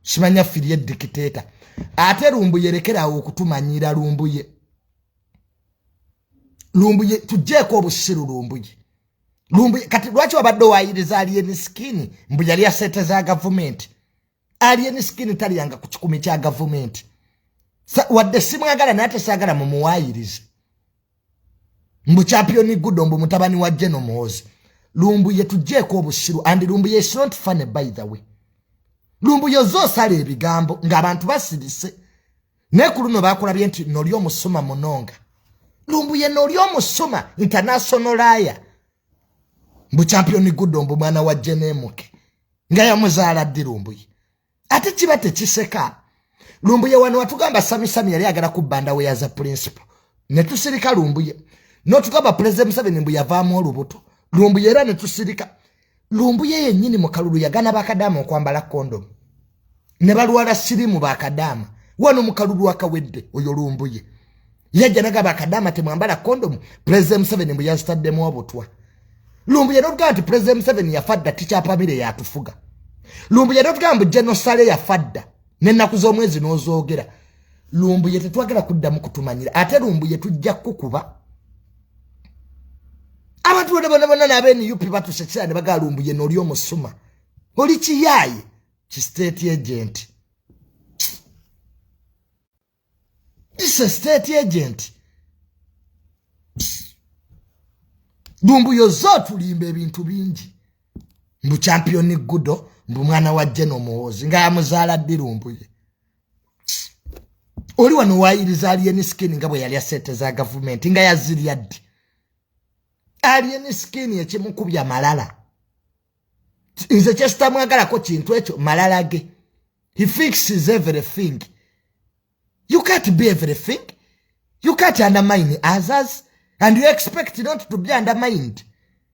Simanya firi dictator. Ate Lumbuye, lekerawo okutumanyira. Lumbuye, Lumbuye, tujjeeko obusiru. Lumbuye, Lumbuye, kati lwaki wabadde owayiriza Alien Skin mbu yali asente za gavumenti? Alien Skin talyanga ku 1,000 kya gavumenti. Wadde simwagala, naye tesaagala mumuwaayirize mbu Champion Gudo, mbu mutabani wa Geno Muhozi. Lumbuye, tujjeeko obusiru. And Lumbuye is not funny, by the way. Lumbuye, oze osala ebigambo ng'abantu basirise, naye ku luno bakulabye nti noli omusuma munonga. Lumbuye, noli omusuma, international liar. Mbu Champion Gudo, mbu mwana wa Jenemuke, nga yamuzaala ddi Lumbuye? Ate kiba tekiseka. Lumbuye, wano watugamba Samisami yali agala kubbanda weyaza principal, ne tusirika. Lumbuye, notugamba President Museveni mbu yavaamu olubuto. Lumbuye, era ne tusirika. Lumbuye yennyini mu kalulu yagana bakadaama okwambala kondomu ne balwala sirimu. Bakadaama wano mu kalulu akawedde, oyo Lumbuye yajja naga bakadaama temwambala kondomu, President Museveni mbu yazitaddemu obutwa. Lumbuye, notugamba nti President Museveni yafa dda, tikyapamire yatufuga. Lumbuye, notugamba mbu Genosale yafa dda n'ennaku z'omwezi n'ozoogera. Lumbuye, tetwagala kuddamu kutumanyira. Ate Lumbuye, tujja kukuba abantu bonna bonna bonna n'abenup batusekera ne bagaa. Lumbuye, n'oli omusuma, oli kiyaaye ki state agent. This a state agent. Lumbuye, oze otulimba ebintu bingi. Mbu Champion Gudo, mbu mwana wa Jeno Muhozi, nga yamuzaala ddi Lumbuye? Oli wano wayiriza Alien Skin nga bwe yalya sente za gavumenti, nga yazirya ddi Alien Skin? Ekimukubya malala, nze kyesitamwagalako kintu ekyo, malala ge. He fixes everything. You can't be everything. You can't undermine others and you expect not to be undermined.